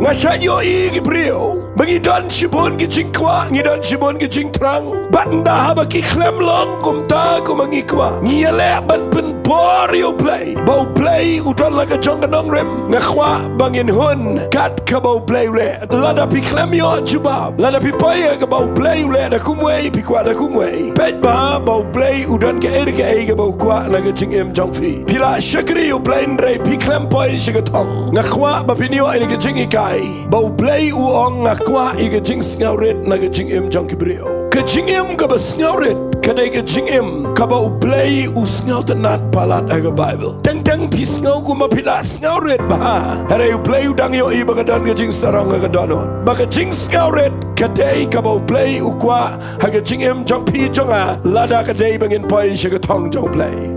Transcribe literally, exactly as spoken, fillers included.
Nga shait ïohi ki briew ba ngi don shibun ki jingkwah, ngi don shibun ki jingthrang. Bad ynda haba ki khlem long kumta kumba ngi kwah, ngi ïaleh ban pynbor ïa U Blei ba U Blei u don la ka jong ka nongrim. Nga kwah ba ngin hun kat kaba U Blei u leh. Lada phi khlem ïoh jubab, lada phi poi ha kaba U Blei u leh da kumwei, phi kwah da kumwei, peit bha ba U Blei u don kaei kaei kaba u kwah na ka jingim jong phi. Phi lah shakri U Blei hynrei phi khlem poi sha ka thong. Nga kwah ba phin ïoh ïa ka jinghikai ba U Blei u ong, nga kwah ïa ka jingsngewrit na ka jingim jong ki briew. Ka jingim kaba sngewrit ka dei ka jingim kaba U Blei u sngewtynnad palat ha ka Baibl. Teng teng phi sngew kumba phi lah sngewrit bha, hynrei U Blei u dang ïohi ba ka don ka jingsarong ha ka dohnud. Ba ka jingsngewrit ka dei kaba U Blei u kwah ha ka jingim jong phi jong nga, lada ka dei ba ngin poi sha ka thong jong U Blei.